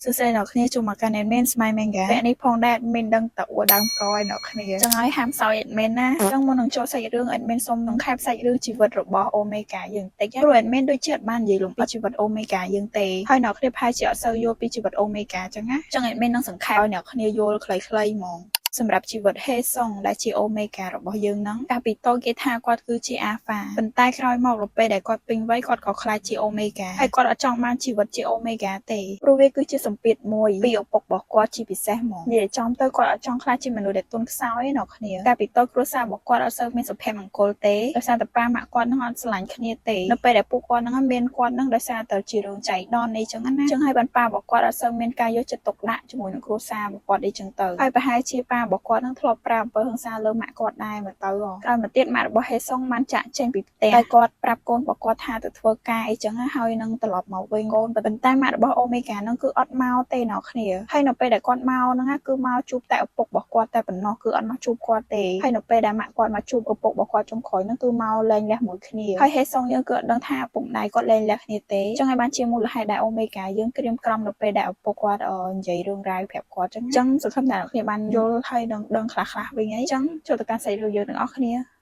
សួស្តីអ្នកគ្នាជួបមកកាន់ admin ស្មៃ Manga វគ្គនេះផងដែរ admin ដឹងតែអួតដើមកឲ្យអ្នកគ្នាចឹងហើយហាមសោយ admin ណាចឹងមុននឹងចូលសាច់រឿង admin សូមសង្ខេបសាច់រឿងជីវិតរបស់ Omega យើងតិចព្រោះ admin ដូចជាអត់បាននិយាយលំពីជីវិត Omega យើងទេហើយអ្នកគ្នាប្រហែលជាអត់សូវយល់ពីជីវិត Omega ចឹងណាចឹង admin នឹងសង្ខេបឲ្យអ្នកគ្នាយល់ខ្លីៗហ្មងសម្រាប់ជីវិតហេសុងដែលជា Omega របស់យើងហ្នឹងកាលពីតូចគេថាគាត់គឺជា Alpha ប៉ុន្តែក្រោយមកដល់ពេលដែលគាត់ពេញវ័យគាត់ក៏ក្លាយជា Omega ហើយគាត់អត់ចង់បានជីវិតជា Omega ទេព្រោះវាគឺជាសម្ពាធមួយពីឪពុករបស់គាត់ជាពិសេសហ្មងនិយាយចំទៅគាត់អត់ចង់ក្លាយជាមនុស្សដែលទន់ខ្សោយទេអ្នកគ្នាកាលពីតូចគ្រួសាររបស់គាត់អត់សូវមានសុភមង្គលទេដោយសារតែប៉ាម៉ាក់គាត់ហ្នឹងអត់ស្រឡាញ់គ្នាទេនៅពេលដែលពួកគាត់ហ្នឹងមានគាត់ហ្នឹងដោយសារតែជារឿងចៃដន្យអីចឹងណាចឹងហើយបានប៉ារបស់គាត់អត់សូវមានការយកចិត្តទុកដាក់ជាមួយនឹងគ្រួសាររបស់គាត់អីចឹងទៅហើយប្រហែលជាប៉ារបស់គាត់ហ្នឹងធ្លាប់ប្រើអំពើហិង្សាលើម៉ាក់គាត់ដែរមកទៅក្រោយមកទៀតម៉ាក់របស់ហេសុងបានចាក់ចេញពីផ្ទះហើយគាត់ប្រាប់កូនរបស់គាត់ថាទៅធ្វើការអីចឹងណាហើយនឹងត្រឡប់មកវិញកូនប៉ុន្តែម៉ាក់របស់អូមេហ្គាហ្នឹងគឺអត់មកទេអ្នកគ្នាហើយនៅពេលដែលគាត់មកហ្នឹងណាគឺមកជួបតែឪពុករបស់គាត់តែប៉ុណ្ណោះគឺអត់មកជួបគាត់ទេហើយនៅពេលដែលម៉ាក់គាត់មកជួបឪពុករបស់គាត់ចុងក្រោយហ្នឹងគឺមកលែងលះមួយគ្នាហើយហេសុងយើងគឺអត់ដឹងថាឪពុកម្ដាយគាត់លែងលះគ្នាទេចឹងហើយបានជាមូលហេតុដែលអូមេហ្គាយើងក្រៀមក្រំនៅពេលដែលឪពុកគាត់និយាយរឿងរ៉ាវប្រាប់គាត់ចឹងចឹងសង្ឃឹមថាអ្នកគ្នាបានយល់ហើយនឹងដឹងខ្លះៗវិញហើយចឹងចូលទៅកាន់សាច់រឿងយើងទាំងអស់គ្នា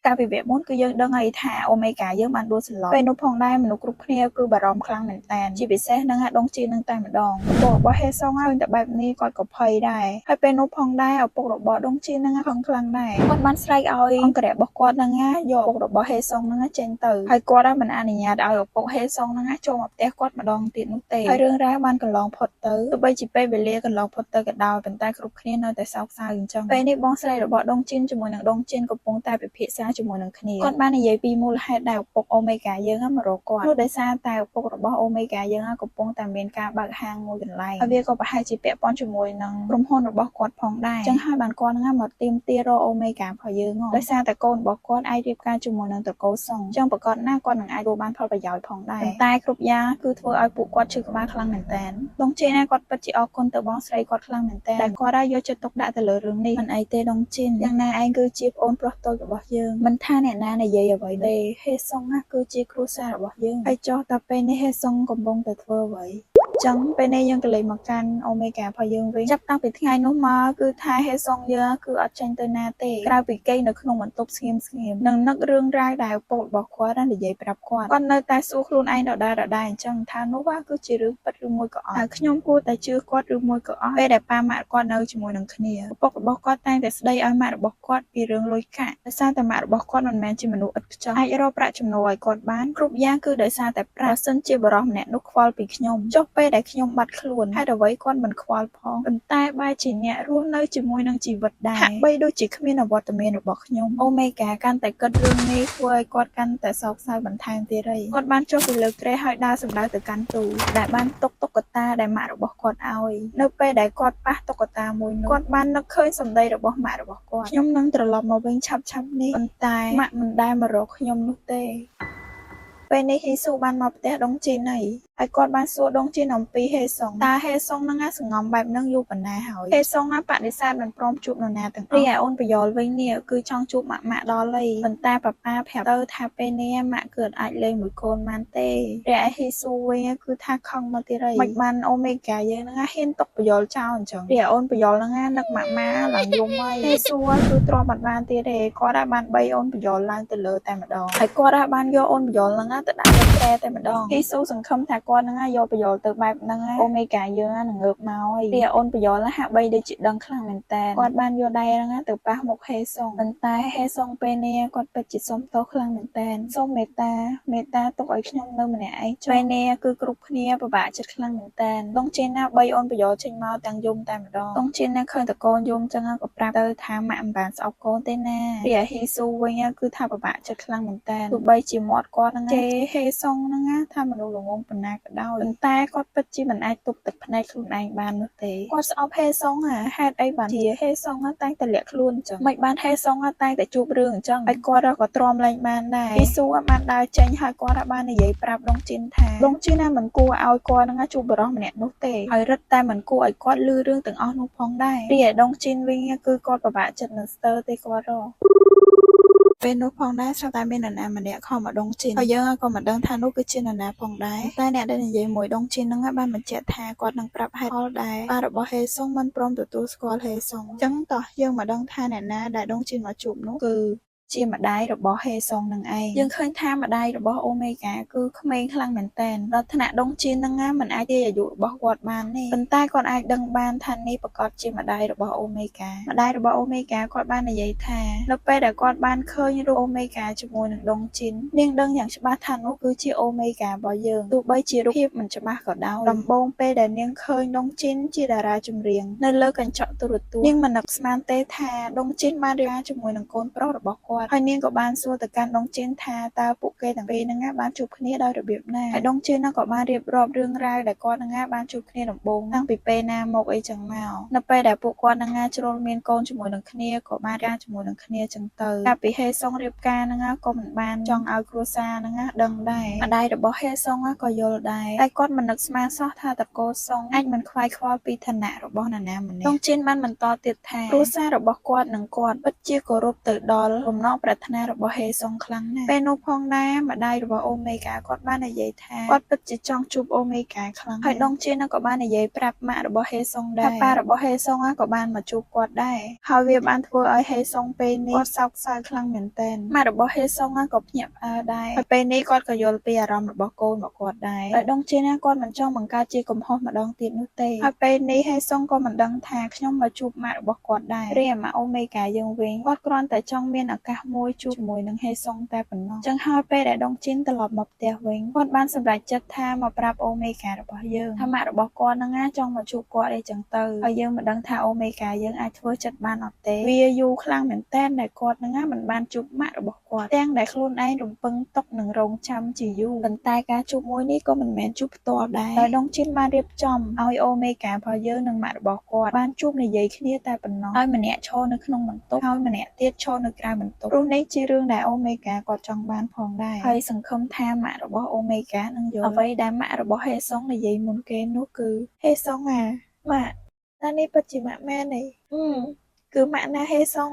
កាលពីវគ្គមុនគឺយើងដឹងហើយថាអូមេហ្គាយើងបានដួលសន្លប់ពេលនោះផងដែរមនុស្សគ្រប់គ្នាគឺបារម្ភខ្លាំងមែនតើជាពិសេសនឹងដងជីនឹងតែម្ដងឪពុករបស់ហេសុងហើយតែបែបនេះគាត់ក៏ភ័យដែរហើយពេលនោះផងដែរឪពុករបស់ដងជីនឹងខឹងខ្លាំងដែរគាត់បានស្រែកឲ្យអង្គរៈរបស់គាត់នឹងយកឪពុករបស់ហេសុងនឹងចេញទៅហើយគាត់មិនអនុញ្ញាតឲ្យឪពុកហេសុងនឹងចូលមកផ្ទះគាត់ម្ដងទៀតនោះទេហើយរឿងរ៉ាវបានកន្លងផុតទៅទោះបីជាពេលវេលាកន្លងផុតទៅក៏ដោយប៉ុន្តែគ្រប់គ្នានៅតែសោកសៅអញ្ចឹងពេលនេះបងស្រីរបស់ដងជីនជាមួយនឹងដងជីនកំពុងតែពិភាក្សាជាមួយនឹងគ្នាគាត់បាននិយាយពីមូលហេតុដែលឪពុកអូមេហ្គាយើងមករកគាត់នោះដោយសារតែឪពុករបស់អូមេហ្គាយើងកំពុងតែមានការបើកហាងមួយកន្លែងហើយវាក៏ប្រហែលជាពាក់ព័ន្ធជាមួយនឹងក្រុមហ៊ុនរបស់គាត់ផងដែរចឹងហើយបានគាត់នឹងមកទាមទាររកអូមេហ្គារបស់យើងដោយសារតែកូនរបស់គាត់អាចរៀបការជាមួយនឹងត្រកូលសុងចឹងប្រកាសណាស់គាត់នឹងអាចទទួលបានផលប្រយោជន៍ផងដែរប៉ុន្តែគ្រប់យ៉ាងគឺធ្វើឲ្យពួកគាត់ឈឺក្បាលខ្លាំងមែនតើដងជីនណាគាត់ពិតជាអរគុណទៅបងស្រីគាត់ខ្លាំងមែនតើដែលគាត់យកចិត្តទុកដាក់ទៅលើរឿងនេះមិនអីទេដងជីនយ៉ាងណាឯងគឺជាប្អូនប្រុសតូចរបស់យើងមិនថាអ្នកណានិយាយអ្វីទេហេសុងណាគឺជាគ្រួសាររបស់យើងហើយចុះតែពេលនេះហេសុងកំពុងតែធ្វើអ្វីចឹងពេលនេះយើងក៏លេចមកកាន់អូមេហ្គារបស់យើងវិញចាប់តាំងពីថ្ងៃនោះមកគឺថាហេសុងយើងគឺអត់ចេញទៅណាទេក្រៅពីគេនៅក្នុងបន្ទប់ស្ងៀមស្ងៀមនិងនឹករឿងរ៉ាវដែលឪពុករបស់គាត់បាននិយាយប្រាប់គាត់គាត់នៅតែសួរខ្លួនឯងដដែលដដែលអញ្ចឹងថានោះគឺជារឿងពិតឬមួយក៏អត់ហើយខ្ញុំគួរតែជឿគាត់ឬមួយក៏អត់ពេលដែលប៉ាម៉ាក់គាត់នៅជាមួយនឹងគ្នាឪពុករបស់គាត់តែងតែស្ដីឲ្យម៉ាក់របស់គាត់ពីរឿងលុយកាក់ដោយសារតែម៉ាក់របស់គាត់មិនមែនជាមនុស្សឥតខ្ចោះអាចរកប្រាក់ចំណូលឲ្យគាត់បានគ្រប់យ៉ាងគឺដោយសារតែប្រាក់បើសិនជាបុរសម្នាក់នោះខ្វល់ពីខ្ញុំចុះពេលដែលខ្ញុំបាត់ខ្លួនហេតុអ្វីគាត់មិនខ្វល់ផងប៉ុន្តែបែរជាអ្នករស់នៅជាមួយនឹងជីវិតដែរហាក់បីដូចជាគ្មានអវត្តមានរបស់ខ្ញុំអូមេហ្គាកាន់តែគិតរឿងនេះធ្វើឲ្យគាត់កាន់តែសោកសៅបន្ថែមទៀតហើយគាត់បានចុះពីលើគ្រែហើយដើរសម្ដៅទៅកាន់ទូដែលបានទុកតុក្កតាដែលម៉ាក់របស់គាត់ឲ្យនៅពេលដែលគាត់ប៉ះតុក្កតាមួយនោះគាត់បាននឹកឃើញសម្ដីរបស់ម៉ាក់របស់គាត់ខ្ញុំនឹងត្រឡប់មកវិញឆាប់ៗនេះប៉ុន្តែម៉ាក់មិនដែលមករកខ្ញុំនោះទេពេលនេះហ៊ីស៊ូបានមកផ្ទះដងជីនហើយហើយគាត់បានសួរដងជីនអំពីហេសុងតើហេសុងនឹងសងំបែបហ្នឹងយូរប៉ុណ្ណាហើយហេសុងបដិសេធមិនព្រមជួបនរណាទាំងអស់រីឯអូនប្រយល់វិញនេះគឺចង់ជួបម៉ាក់ម៉ាក់ដល់ហើយប៉ុន្តែប៉ាប៉ាប្រាប់ទៅថាពេលនេះម៉ាក់គឺអត់អាចលេងមួយកូនបានទេរីឯហ៊ីស៊ូវិញគឺថាខឹងមកទៀតហើយមិនបានអូមេហ្គាយើងហ្នឹងហ៊ានទុកប្រយល់ចោលអញ្ចឹងរីឯអូនប្រយល់ហ្នឹងនឹកម៉ាក់ម៉ាឡើងយំហើយហេស៊ូគឺទ្រាំអត់បានទៀតទេគាត់បានបីអូនប្រយល់ឡើងទៅលើតែម្ដងហើយគាត់បានយកអូនប្រយល់ហ្នឹងទៅដាក់លើគ្រែតែម្ដងហ៊ីស៊ូសង្ឃឹមថាគាត់ហ្នឹងយកប្រយល់ទៅបែបហ្នឹងអូមេហ្គាយើងនឹងងើបមកហើយរីឯអូនប្រយល់ហាក់បីដូចជាដឹងខ្លាំងមែនតើគាត់បានយកដៃហ្នឹងទៅប៉ះមុខហេសុងប៉ុន្តែហេសុងពេលនេះគាត់ពិតជាសុំទោសខ្លាំងមែនតើសូមមេត្តាមេត្តាទុកឲ្យខ្ញុំនៅម្នាក់ឯងចុះពេលនេះគឺគ្រប់គ្នាពិបាកចិត្តខ្លាំងមែនតើដងចេនណាបីអូនប្រយល់ចេញមកទាំងយំតែម្ដងដងចេនណាឃើញតកូនយំចឹងក៏ប្រាប់ទៅថាម៉ាក់មិនបានស្អប់កូនទេណារីឯហ៊ីស៊ូវិញគឺថាពិបាកចិត្តខ្លាំងមែនតើទោះបីជាមាត់គាត់ហ្នឹងជេរហេសុងហ្នឹងថាមនុស្សល្ងងប៉ុណ្ណាក៏ដោយប៉ុន្តែគាត់ពិតជាមិនអាចទប់ទឹកភ្នែកខ្លួនឯងបាននោះទេគាត់ស្អប់ហេសុងហេតុអីបានជាហេសុងតែងតែលាក់ខ្លួនអញ្ចឹងមិនបានហេសុងតែងតែជួបរឿងអញ្ចឹងហើយគាត់ក៏ទ្រាំលែងបានដែរហ៊ីស៊ូបានដើរចេញហើយគាត់បាននិយាយប្រាប់ដងជីនថាដងជីនណាមិនគួរឲ្យគាត់នឹងជួបបុរសម្នាក់នោះទេហើយរឹតតែមិនគួរឲ្យគាត់ឮរឿងទាំងអស់នោះផងដែររីឯដងជីនវិញគឺគាត់ពិបាកចិត្តនឹងស្ទើរទេគាត់រ ពេលនោះផងដែរស្រាប់តែមាននរណាម្នាក់ខំមកដងជីនហើយយើងក៏មិនដឹងថានោះគឺជានរណាផងដែរតែអ្នកដែលនិយាយមួយដងជីនហ្នឹងបានបញ្ជាក់ថាគាត់នឹងប្រាប់ហេតុផលដែរប៉ារបស់ហេសុងមិនព្រមទទួលស្គាល់ហេសុងអញ្ចឹងតោះយើងមកដឹងថាអ្នកណាដែលដងជីនមកជួបនោះគឺជាម្ដាយរបស់ហេសុងនឹងឯងយើងឃើញថាម្ដាយរបស់អូមេហ្គាគឺក្មេងខ្លាំងមែនទែនដល់ថ្នាក់ដងជីនហ្នឹងណាមិនអាចទាយអាយុរបស់គាត់បានទេប៉ុន្តែគាត់អាចដឹងបានថានេះប្រាកដជាម្ដាយរបស់អូមេហ្គាម្ដាយរបស់អូមេហ្គាគាត់បាននិយាយថានៅពេលដែលគាត់បានឃើញរូបអូមេហ្គាជាមួយនឹងដងជីននាងដឹងយ៉ាងច្បាស់ថានោះគឺជាអូមេហ្គារបស់យើងទោះបីជារូបភាពមិនច្បាស់ក៏ដោយដំបូងពេលដែលនាងឃើញដងជីនជាតារាចម្រៀងនៅលើកញ្ចក់ទូរទស្សន៍នាងមិននឹកស្មានទេថាដងជីនបានរៀបការជាមួយនឹងកូនប្រុសរបស់គាត់ហើយនាងក៏បានសួរទៅកាន់ដងជីនថាតើពួកគេទាំងពីរហ្នឹងបានជួបគ្នាដោយរបៀបណាហើយដងជីនក៏បានរៀបរាប់រឿងរ៉ាវដែលគាត់ហ្នឹងបានជួបគ្នាដំបូងតាំងពីពេលណាមកអីចឹងមកនៅពេលដែលពួកគាត់ហ្នឹងជ្រុលមានកូនជាមួយនឹងគ្នាក៏បានការជាមួយនឹងគ្នាចឹងទៅកាលពីហេសុងរៀបការហ្នឹងក៏មិនបានចង់ឲ្យគ្រួសារហ្នឹងដឹងដែរម្ដាយរបស់ហេសុងក៏យល់ដែរតែគាត់មិននឹកស្មានសោះថាតកូលសុងអាចមិនខ្វាយខ្វល់ពីឋានៈរបស់នរណាម្នាក់ដងជីនបានបន្តទៀតថាគ្រួសាររបស់គាត់និងគាត់ពិតជាគោរពទៅដល់បំណងប្រាថ្នារបស់ហេសុងខ្លាំងណាស់ពេលនោះផងដែរម្ដាយរបស់អូមេហ្គាគាត់បាននិយាយថាគាត់ពិតជាចង់ជួបអូមេហ្គាខ្លាំងហើយដងជីនក៏បាននិយាយប្រាប់ម៉ាក់របស់ហេសុងដែរថាប៉ារបស់ហេសុងក៏បានមកជួបគាត់ដែរហើយវាបានធ្វើឲ្យហេសុងពេលនេះគាត់សោកសៅខ្លាំងមែនទែនម៉ាក់របស់ហេសុងក៏ភ្ញាក់ផ្អើលដែរហើយពេលនេះគាត់ក៏យល់ពីអារម្មណ៍របស់កូនរបស់គាត់ដែរដោយដងជីនគាត់មិនចង់បង្កើតជាកំហុសម្ដងទៀតនោះទេហើយពេលនេះហេសុងក៏មិនដឹងថាខ្ញុំមកជួបម៉ាក់របស់គាត់ដែររីឯម៉ាក់អូមេហ្គាយើងវិញគាត់គ្រាន់តែចង់មានឱកាសមួយជួបជាមួយនឹងហេសុងតែប៉ុណ្ណោះចឹងហើយពេលដែលដងជីនត្រឡប់មកផ្ទះវិញគាត់បានសម្រេចចិត្តថាមកប្រាប់អូមេហ្គារបស់យើងថាម៉ាក់របស់គាត់ហ្នឹងណាចង់មកជួបគាត់អីចឹងទៅហើយយើងមិនដឹងថាអូមេហ្គាយើងអាចធ្វើចិត្តបានអត់ទេវាយូរខ្លាំងមែនតើដែលគាត់ហ្នឹងណាមិនបានជួបម៉ាក់របស់គាត់ទាំងដែលខ្លួនឯងរំពឹងទុកនឹងរងចាំជាយូរប៉ុន្តែការជួបមួយនេះក៏មិនមែនជួបផ្ទាល់ដែរដោយដងជីនបានរៀបចំឲ្យអូមេហ្គារបស់យើងនិងម៉ាក់របស់គាត់បានជួបនិយាយគ្នាតែប៉ុណ្ណោះហើយម្នាក់ឈរនៅក្នុងបន្ទប់ហើយម្នាក់ទៀតឈរនៅក្រៅបន្ទប់ព្រោះនេះជារឿងដែលអូមេហ្គាគាត់ចង់បានផងដែរហើយសង្ឃឹមថាម៉ាក់របស់អូមេហ្គានឹងយល់អ្វីដែលម៉ាក់របស់ហេសុងនិយាយមុនគេនោះគឺហេសុងអាម៉ាក់តើនេះពិតជាម៉ាក់មែនទេគឺម៉ាក់ណាហេសុង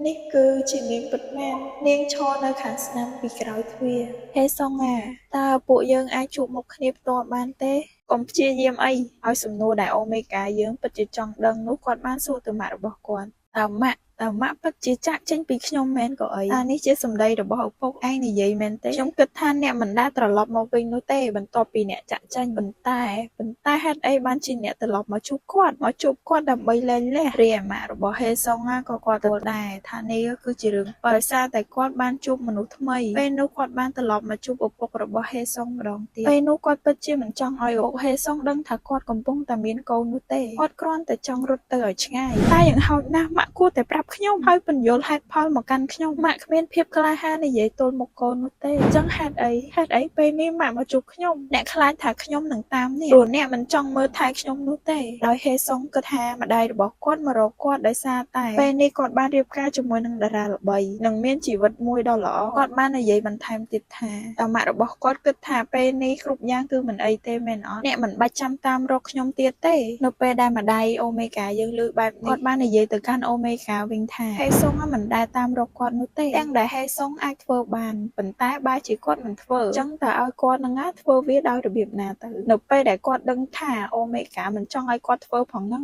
នេះគឺជានាងពិតមែននាងឈរនៅខាងស្នាមពីក្រោយទ្វារហេសុងអាតើពួកយើងអាចជួបមុខគ្នាផ្ទាល់បានទេកុំព្យាយាមអីឲ្យសំណួរដែលអូមេហ្គាយើងពិតជាចង់ដឹងនោះគាត់បានសួរទៅម៉ាក់របស់គាត់តើម៉ាក់តើម៉ាក់ពិតជាចាក់ចេញពីខ្ញុំមែនក៏អីតើនេះជាសម្ដីរបស់ឪពុកឯងនិយាយមែនទេខ្ញុំគិតថាអ្នកមិនដែលត្រឡប់មកវិញនោះទេបន្ទាប់ពីអ្នកចាក់ចេញប៉ុន្តែប៉ុន្តែហេតុអីបានជាអ្នកត្រឡប់មកជួបគាត់មកជួបគាត់ដើម្បីលែងលះរីឯម៉ាក់របស់ហេសុងក៏គាត់ទទួលដែរថានេះគឺជារឿងពិតដោយសារតែគាត់បានជួបមនុស្សថ្មីពេលនោះគាត់បានត្រឡប់មកជួបឪពុករបស់ហេសុងម្ដងទៀតពេលនោះគាត់ពិតជាមិនចង់ឲ្យឪពុកហេសុងដឹងថាគាត់កំពុងតែមានកូននោះទេគាត់គ្រាន់តែចង់រត់ទៅឲ្យឆ្ងាយតែយ៉ាងហោចណាស់ម៉ាក់គួរតែប្រាប់ខ្ញុំហើយពន្យល់ហេតុផលមកកាន់ខ្ញុំម៉ាក់គ្មានភាពក្លាហាននិយាយទល់មុខកូននោះទេអញ្ចឹងហេតុអីហេតុអីពេលនេះម៉ាក់មកជួបខ្ញុំអ្នកខ្លាចថាខ្ញុំនឹងតាមនេះព្រោះអ្នកមិនចង់មើលថែខ្ញុំនោះទេដោយហេសុងគិតថាម្ដាយរបស់គាត់មករកគាត់ដោយសារតែពេលនេះគាត់បានរៀបការជាមួយនឹងតារាល្បីនិងមានជីវិតមួយដ៏ល្អគាត់បាននិយាយបន្ថែមទៀតថាតើម៉ាក់របស់គាត់គិតថាពេលនេះគ្រប់យ៉ាងគឺមិនអីទេមែនអត់អ្នកមិនបាច់ចាំតាមរកខ្ញុំទៀតទេនៅពេលដែលម្ដាយអូមេហ្គាយើងលើបែបនេះគាត់បាននិយាយទៅកាន់អូមេហ្គាវិញថាហេសុងមិនដែលតាមរកគាត់នោះទេទាំងដែលហេសុងអាចធ្វើបានប៉ុន្តែបែរជាគាត់មិនធ្វើអញ្ចឹងតើឲ្យគាត់នឹងធ្វើវាដោយរបៀបណាទៅនៅពេលដែលគាត់ដឹងថាអូមេហ្គាមិនចង់ឲ្យគាត់ធ្វើផងហ្នឹង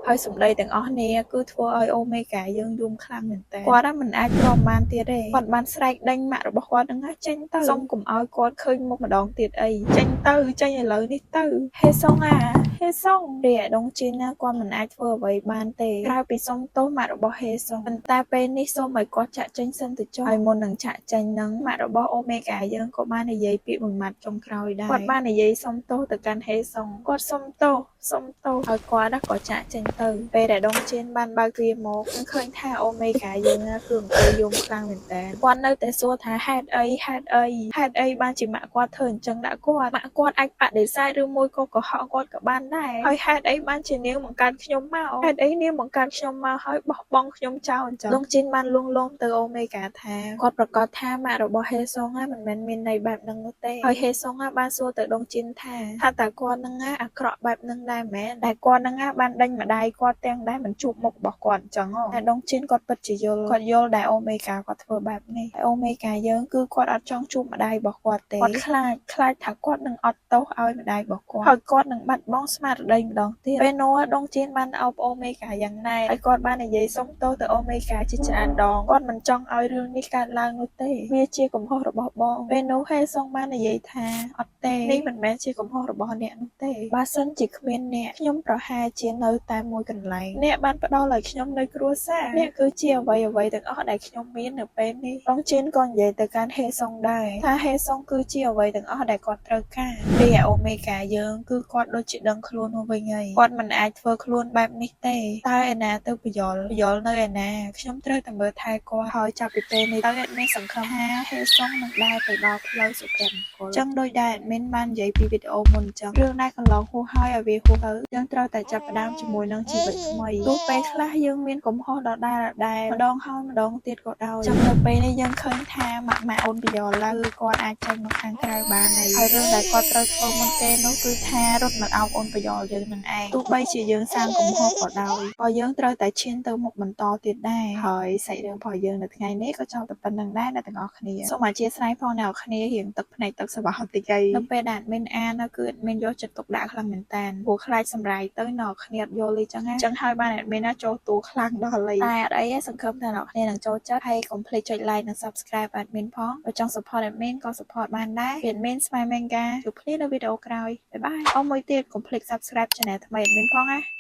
ហើយសម្ដីទាំងអស់នេះគឺធ្វើឲ្យអូមេហ្គាយើងយំខ្លាំងមែនតើគាត់មិនអាចទ្រាំបានទៀតទេគាត់បានស្រែកដេញម៉ាក់របស់គាត់នឹងចេញទៅសុំកុំឲ្យគាត់ឃើញមុខម្ដងទៀតអីចេញទៅចេញឥឡូវនេះទៅហេសុងអាហេសុងរីឯដងជីនណាគាត់មិនអាចធ្វើអ្វីបានទេក្រៅពីសុំទោសម៉ាក់របស់ហេសុងប៉ុន្តែពេលនេះសូមឲ្យគាត់ចាក់ចេញសិនទៅចុះហើយមុននឹងចាក់ចេញនឹងម៉ាក់របស់អូមេហ្គាយើងក៏បាននិយាយពាក្យមួយម៉ាត់ចុងក្រោយដែរគាត់បាននិយាយសុំទោសទៅកាន់ហេសុងគាត់សុំទោសសុំទោសហើយគាត់ក៏ចាក់ចេញទៅពេលដែលដងជៀនបានបើកទ្វារមកនឹងឃើញថាអូមេហ្គាយើងគឺអង្គុយយំខ្លាំងមែនតើគាត់នៅតែសួរថាហេតុអីហេតុអីហេតុអីបានជាម៉ាក់គាត់ធ្វើអញ្ចឹងដាក់គាត់ម៉ាក់គាត់អាចបដិសេធឬមួយក៏កុហកគាត់ក៏បានដែរហើយហេតុអីបានជានាងបង្កើតខ្ញុំមកហេតុអីនាងបង្កើតខ្ញុំមកហើយបោះបង់ខ្ញុំចោលអញ្ចឹងដងជៀនបានលួងលោមទៅអូមេហ្គាថាគាត់ប្រកាសថាម៉ាក់របស់ហេសុងមិនមែនមានន័យបែបហ្នឹងនោះទេហើយហេសុងបានសួរទៅដងជៀនថាថាតើគាត់នឹងអាក្រក់បែបហ្នឹងដែរមែនតែគាត់នឹងបានដេញម្ដាយ ដាយគាត់ទាំងដែលមិនជួបមុខរបស់គាត់អញ្ចឹងតែដងជីនគាត់ពិតជាយល់គាត់យល់ដែលអូមេកាគាត់ធ្វើបែបនេះតែអូមេកាយើងគឺគាត់អត់ចង់ជួបម្ដាយរបស់គាត់ទេគាត់ខ្លាចខ្លាចថាគាត់នឹងអត់ទោសឲ្យម្ដាយរបស់គាត់ហើយគាត់នឹងបាត់បង់ស្មារតីម្ដងទៀតពេលនោះដងជីនបានអោបអូមេកាយ៉ាងណែនហើយគាត់បាននិយាយសុំទោសទៅអូមេកាជាច្រើនដងគាត់មិនចង់ឲ្យរឿងនេះកើតឡើងនោះទេវាជាកំហុសរបស់បងពេលនោះហេសុងបាននិយាយថាអត់ទេនេះមិនមែនជាកំហុសរបស់អ្នកនោះទេបើសិនជាគ្មានអ្នកខ្ញុំប្រហែលជានៅតែមួយកន្លែងអ្នកបានផ្ដល់ឲ្យខ្ញុំនៅគ្រួសារអ្នកគឺជាអ្វីអ្វីទាំងអស់ដែលខ្ញុំមាននៅពេលនេះដងជីនក៏និយាយទៅកាន់ហេសុងដែរថាហេសុងគឺជាអ្វីទាំងអស់ដែលគាត់ត្រូវការពីអូមេកាយើងគឺគាត់ដូចជាដឹងខ្លួនមកវិញហើយគាត់មិនអាចធ្វើខ្លួនបែបនេះទេតើឯណាទៅបយលបយលនៅឯណាខ្ញុំត្រូវតែមើលថែគាត់ហើយចាប់ពីពេលនេះទៅ admin សង្ឃឹមថាហេសុងនឹងដើរទៅដល់ផ្លូវសុភមង្គលចឹងដោយដែល admin បាននិយាយពីវីដេអូមុនចឹងរឿងដែលកន្លងហួសហើយឲ្យវាហួសទៅយើងត្រូវតែចាប់ផ្ដើមជាមួយនឹងជីវិតថ្មីទោះពេលខ្លះយើងមានកំហុសដដែលៗម្ដងហើយម្ដងទៀតក៏ដោយចឹងនៅពេលនេះយើងឃើញថាម៉ាក់ម៉ាក់អូនបយលឡើយគឺគាត់អាចចេញមកខាងក្រៅបានហើយហើយរឿងដែលគាត់ត្រូវធ្វើមុនគេនោះគឺថារត់មកអោបអូនបយលយើងនឹងឯងទោះបីជាយើងសាងកំហុសក៏ដោយក៏យើងត្រូវតែឈានទៅមុខបន្តទៀតដែរហើយសាច់រឿងរបស់យើងនៅថ្ងៃនេះក៏ចប់តែប៉ុណ្្នឹងដែរអ្នកទាំងអស់គ្នាសូមអធិស្ឋានផងអ្នកនរគ្នារៀងទឹកភ្នែកទឹកសវ៉ាតិចអីនៅពេលដែល admin អានគឺ admin យកចិត្តទុកដាក់ខ្លាំងមែនតើព្រោះខ្លាចសម្រាយទៅអ្នកនរគ្នាអត់យល់អីចឹងណាចឹងហើយបាន admin ណាចូលតួខ្លាំងដល់លីតែអត់អីទេសង្ឃឹមថាអ្នកនរគ្នានឹងចូលចិត្តហើយកុំភ្លេចចុច like និង subscribe admin ផងបើចង់ support admin ក៏ support បានដែរ admin ស្មៃមេងកាជួបគ្នានៅវីដេអូក្រោយ bye bye អរមួយទៀតកុំភ្លេច subscribe channel ថ្មី admin ផងណា។